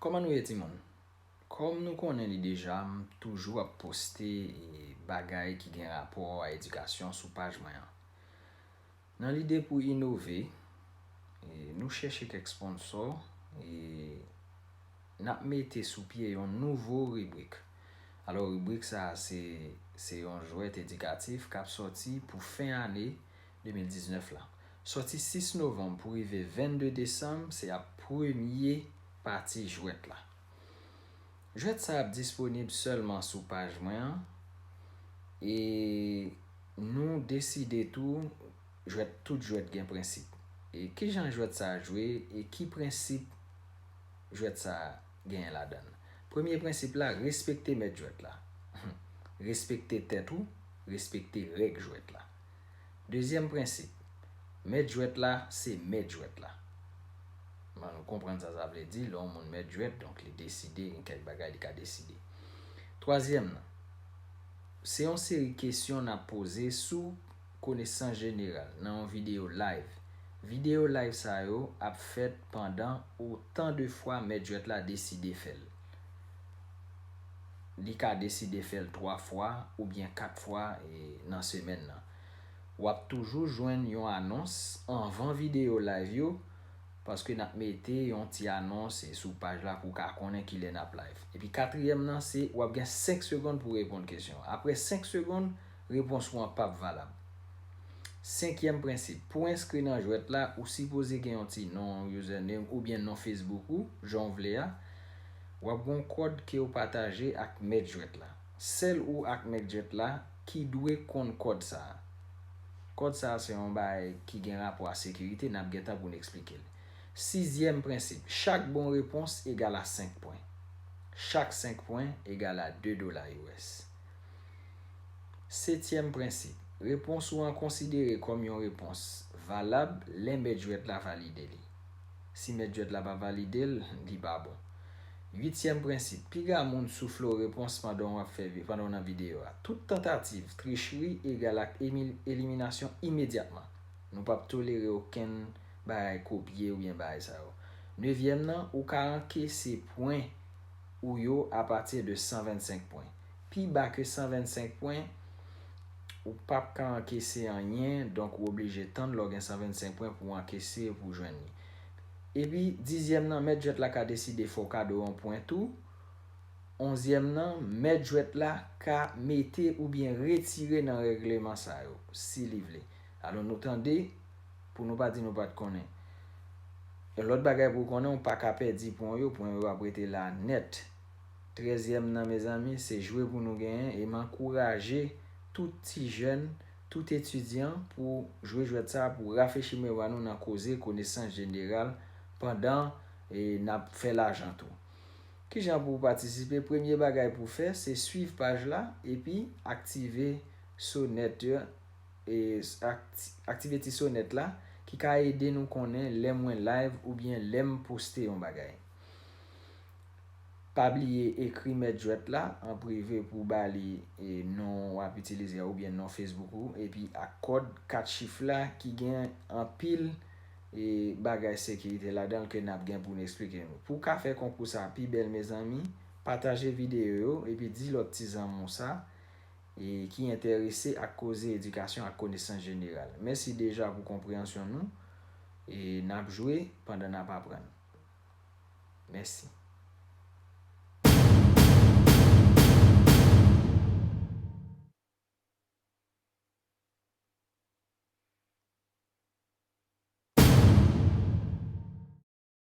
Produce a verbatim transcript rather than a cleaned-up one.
Kòman nou ye, timoun? Kòm nou konnen li deja, m toujou ap poste, e, bagay ki gen rapò a edikasyon sou paj mwen an. Nan lide pou inove, e, nou chèche kèk sponsò, e, n ap mete sou pye yon nouvo ribrik. Alò, ribrik sa a, se, se yon jwèt edikatif k ap sòti pou fen ane de mil diznèf la. Sòti sis novanm pou rive vennde desanm, se ap premye pati jwèt la. Jwèt sa ap disponib sèlman sou paj mwen an, e nou deside tou, jwèt, tout jwèt gen prensip. E kijan jwèt sa a jwe, e ki prensip jwèt sa a genyen ladan l? Premye prensip la, respekte mèt jwèt la. Respekte tèt ou, respekte règ jwèt la. Dezyèm prensip, mèt jwèt la se mèt jwèt la. Bon, nou konprann sa sa vle di, lè yon moun mèt jwèt, donk li deside, gen kèk bagay li ka deside. Twazyèm nan, se yon seri kesyon n ap poze sou konesans jeneral nan yon videyo live. Videyo live sa yo ap fèt pandan otan de fwa mèt jwèt la deside fè l. Li ka deside fè l twa fwa oubyen kat fwa, e, nan semèn nan. W ap toujou jwenn yon anons anvan videyo live yo, paske n ap mete yon ti anons, e, sou paj la pou w ka konnen kilè n ap live. Epi katriyèm nan, se w ap gen senk segonn pou w reponn kesyon. Apre senk segonn, repons ou an p ap valab. Senkyèm prensip, pou w enskri nan jwèt la, ou sipoze gen yon ti non, username, oubyen non Facebook ou, jan w vle a. W ap gen yon kòd ke w pataje ak mèt jwèt la. Sèl ou ak mèt jwèt la ki dwe konn kòd sa a. Kòd sa a se yon bagay ki gen rapò a sekirite, n ap gentan pou n eksplike l. Sizyèm prensip, chak bon repons egal a senk pwen. Chak senk pwen egal a de dola U S. Setyèm prensip, repons ou an konsidere kòm yon repons valab lè mèt jwèt la valide li. Si mèt jwèt la pa valide l, li pa bon. Uityèm prensip, piga moun soufle w repons pandan w ap fè vi-, pandan w nan videyo a. Tout tantativ trichri egal ak emi-, eliminasyon imedyatman. Nou p ap tolere okenn bagay kopye oubyen bagay sa yo. Nevyèm nan, ou ka ankese pwen ou yo apati de san vennsenk pwen. Pi ba ke san vennsenk pwen, ou p ap ka ankese anyen, donk ou oblije tann lè w gen san vennsenk pwen pou w ankese, pou w jwenn li. Epi, dizyèm nan, mèt jwèt la ka deside fè w kado yon pwen tou. Onzyèm nan, mèt jwèt la ka mete oubyen retire nan règleman sa yo, si li vle. Alò, nou tande, pou nou pa di nou pa t konnen. Yon lòt bagay pou w konnen, ou pa ka pèdi pwen yo, pwen yo ap rete la nèt. Trèzyèm nan, mezanmi, se jwe pou nou genyen, e m ankouraje tout ti jèn, tout etidyan pou jwe jwèt sa, pou rafrechi memwa nou nan koze konesans jeneral pandan, e, n ap fè lajan tou. Kijan pou w patisipe? Premye bagay pou w fè, se swiv paj la epi aktive sonèt yo, e, akti-, aktive ti sonèt la ki ka ede nou konnen lè mwen live oubyen lè m poste yon bagay. Pa bliye ekri mèt jwèt la an prive pou w ba li, e, non w ap itilize a oubyen non Facebook ou, epi ak kòd kat chif la ki gen anpil, e, bagay sekirite ladan l ke n ap gen pou n eksplike nou. Pou w ka fè konkou sa pi bèl, mezanmi, pataje videyo yo epi di lòt ti zanmi w sa, e, ki enterese ak koze edikasyon ak konesans jeneral. Mèsi deja pou konpreyansyon nou, e n ap jwe pandan n ap aprann. Mèsi.